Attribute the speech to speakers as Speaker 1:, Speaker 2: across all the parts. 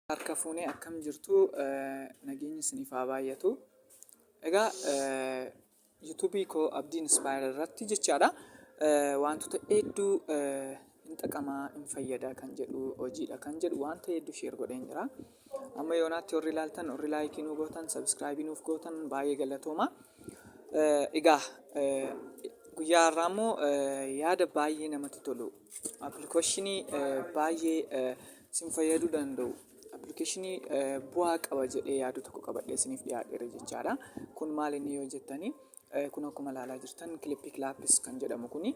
Speaker 1: Harka fuunee akkam jirtu nageenyi isiniif haa baay'atu. Egaa yuutuubii koo Abdii Inspire irratti jechaadha. Wantoota hedduu hin xaqamaa hin fayyada kan jedhu hojiidha kan jedhu wanta hedduu sheer godheen jira. Amma yoonaatti warri ilaaltan warri laayikii nu gootan sabskraayibii nuuf gootan baay'ee galatooma. Egaa guyyaa har'aa immoo yaada baay'ee namatti tolu appilikeeshinii baay'ee isin fayyaduu danda'u appilikeeshinii bu'aa qaba jedhee yaadu tokko qabadhee isiniif dhiyaadheera jechaadha. Kun maal inni yoo jettanii kun akkuma ilaalaa jirtan Kilippii Kilaappis kan jedhamu kuni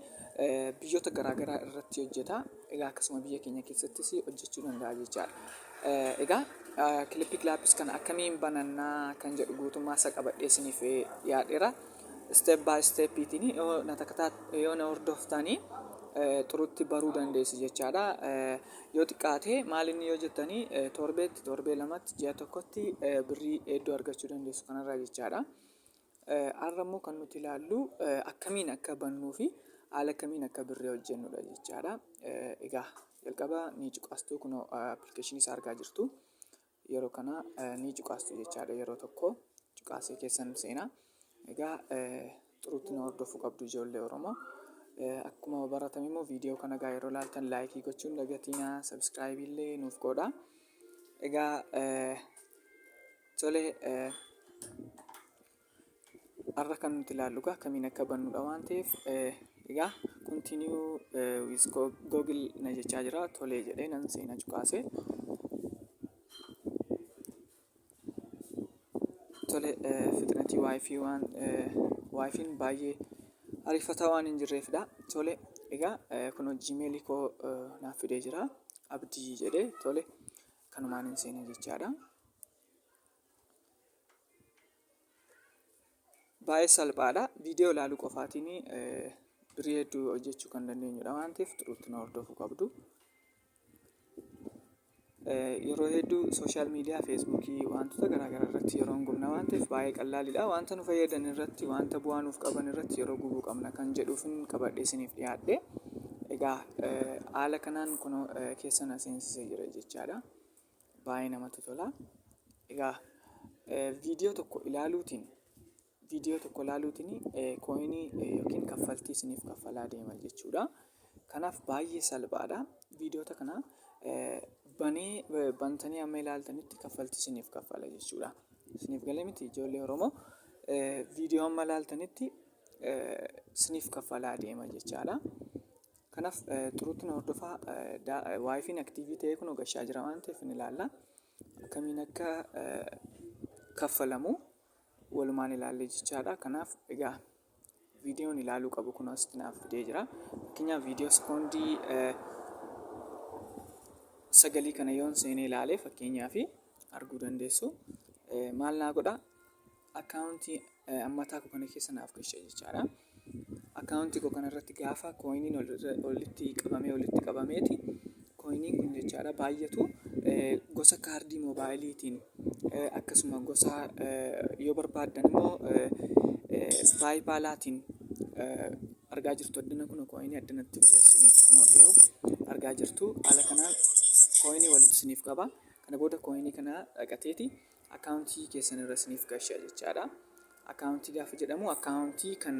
Speaker 1: biyyoota garaagaraa irratti hojjeta. Egaa akkasuma biyya keenya keessattis hojjechuu danda'a jechaadha. Egaa Kilippii Kilaappis kana akkamiin banannaa kan jedhu guutummaa isaa qabadhee isiniif dhiyaadheera. Step by steppiitiin yoo na takataa yoo na hordoftanii xurutti baruu dandeessu jechaadha. Yoo xiqqaate maal inni yoo jettanii torbeetti, torbee lamatti, ji'a tokkotti birrii hedduu argachuu dandeessu kanarraa jechaadha. Har'a immoo kan nuti ilaallu akkamiin akka bannuu fi haala kamiin akka birrii hojjennudha jechaadha. Egaa jalqaba ni cuqaastuu kunoo appilikeeshinii isaa argaa jirtu. Yeroo kana ni cuqaastu jechaadha yeroo tokko cuqaasee keessan seenaa. Egaa xuruutti na hordofuu qabdu ijoollee Oromoo. Akkuma baratame immoo viidiyoo kana egaa yeroo ilaaltan laayikii gochuun dagatinaa sabskraayibii illee nuuf godha. Egaa tole har'a kan nuti ilaallu egaa akkamiin akka bannudha waan ta'eef egaa continue with Google na jechaa jira tolee jedhee nan seena cuqaasee. Tole fixinatii wifi waan wifiin baay'ee ariifataa waan hin jirreefidha. Tole egaa kun gmail koo naaf fidee jira abdii jedhee tole kanumaan hin seena jechaadha. Baay'ee salphaadha. Viidiyoo ilaaluu qofaatiin birrii hedduu hojjechuu kan dandeenyudha waan ta'eef xuruutti na hordofuu qabdu. Yeroo hedduu sooshaal miidiyaa feesbuukii wantoota garaagaraa irratti yeroo hin gubna waan ta'eef baay'ee qallaalidha. Wanta nu fayyadan irratti wanta bu'aa nuuf qaban irratti yeroo gubuu qabna kan jedhuufin qabadhee isiniif dhiyaadhe. Egaa haala kanaan kunoo keessa na seensisee jira jechaadha. Baay'ee namatti tola. Egaa viidiyoo tokko ilaaluutiin viidiyoo tokko ilaaluutiin kooyinii yookiin kaffaltii isiniif kaffalaa deema jechuudha. Kanaaf baay'ee salphaadha. Viidiyoota kana banee bantanii amma ilaaltanitti kaffaltii isiniif kaffala jechuudha. Isiniif galee miti ijoollee Oromoo viidiyoo amma ilaaltanitti isiniif kaffalaa deema jechaadha. Kanaaf xuruutti na hordofaa waayifiin aktiivii ta'ee kun gashaa jira waan ta'eef ni ilaalla. Akkamiin akka kaffalamu walumaan ilaalle jechaadha. Kanaaf egaa viidiyoon ilaaluu qabu kun asitti naaf fidee jira. Fakkeenyaaf viidiyoo sekoondii sagalii kana yoon seenee ilaale fakkeenyaaf arguu dandeessu. Maal naa godha? Akkaawuntii ammataa koo kana keessa naaf gasha jechaadha. Akkaawuntii koo kana irratti gaafa kooyiniin walitti qabamee walitti qabameeti kooyiniin kun jechaadha baay'atu gosa kaardii moobaayiliitiin akkasuma gosa yoo barbaaddan immoo paayipaalaatiin argaa jirtu addana kun kooyinii addanatti fide isiniif kunoo dhiyoo argaa jirtu haala kanaan kooyinii walitti isiniif qaba. Kana booda kooyinii kana dhaqateeti akkaawuntii keessan irra isiniif gasha jechaadha. Akkaawuntii gaafa jedhamu akkaawuntii kan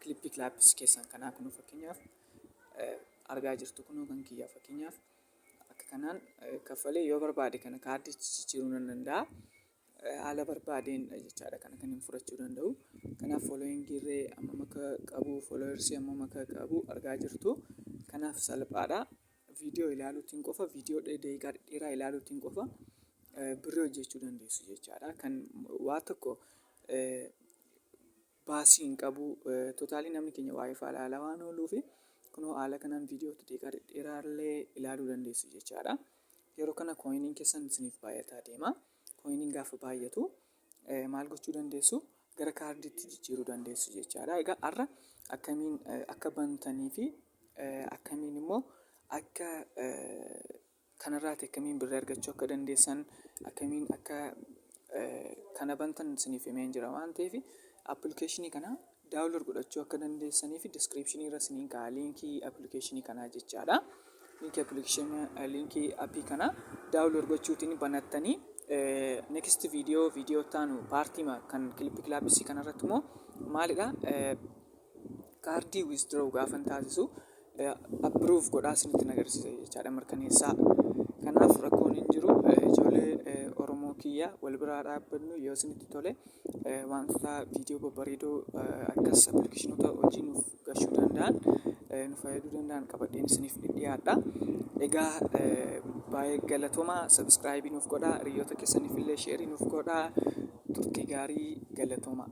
Speaker 1: kilippii kilaappis keessan kanaa kun fakkeenyaaf argaa jirtu kunoo kan kiyyaa fakkeenyaaf akka kanaan kaffalee yoo barbaade kana kaardii jijjiiruu nan danda'a. Haala barbaadeen jechaadha kana kan hin fudhachuu danda'u. Kanaaf following irree hammam akka qabu followersii hammam akka qabu argaa jirtu. Kanaaf salphaadha. Viidiyoo ilaaluutiin qofa viidiyoo daqiiqaa dhedheeraa ilaaluutiin qofa birrii hojjechuu dandeessu jechaadha. Kan waa tokko baasii hin qabu. Totaalii namni keenya waayifaa ilaalaa waan ooluufi kunoo haala kanaan viidiyoo daqiiqaa dhedheeraa illee ilaaluu dandeessu jechaadha. Yeroo kana kooyiniin keessan isiniif baay'ataa deema. Kooyiniin gaafa baay'atu maal gochuu dandeessu? Gara kaardiitti jijjiiruu dandeessu jechaadha. Egaa har'a akkamiin akka bantanii fi akkamiin immoo akka kanarraati akkamiin birrii argachuu akka dandeessan akkamiin akka kana bantan isiniif himeen jira waan ta'eef appilikeeshinii kana daawunlood godhachuu akka dandeessanii fi diskiripshinii irra isiniin kaa'a liinkii appilikeeshinii kanaa jechaadha. Liinkii appilikeeshinii, liinkii appii kana download gochuutiin banattanii, next video, viidiyoo taanu paartii kan Clip Claps kanarratti immoo maalidha, kaardii withdraw gaafan taasisu approve godhaa isinitti agarsiisa jechaadha, mirkaneessaa. Kanaaf rakkoon hin jiru. Ijoollee Oromoo kiyya, wal biraa dhaabbannu. Yoo isinitti tole, wantoota viidiyoo babbareedoo akkas appilikeeshinoota hojii nuuf gashuu danda'an, nu fayyaduu danda'an qabadheen isiniif dhiyaadha. Egaa baay'ee galatoomaa. Subscribe nuuf godhaa, hiriyoota keessaniif illee share nuuf godhaa. Turtii gaarii, galatoomaa.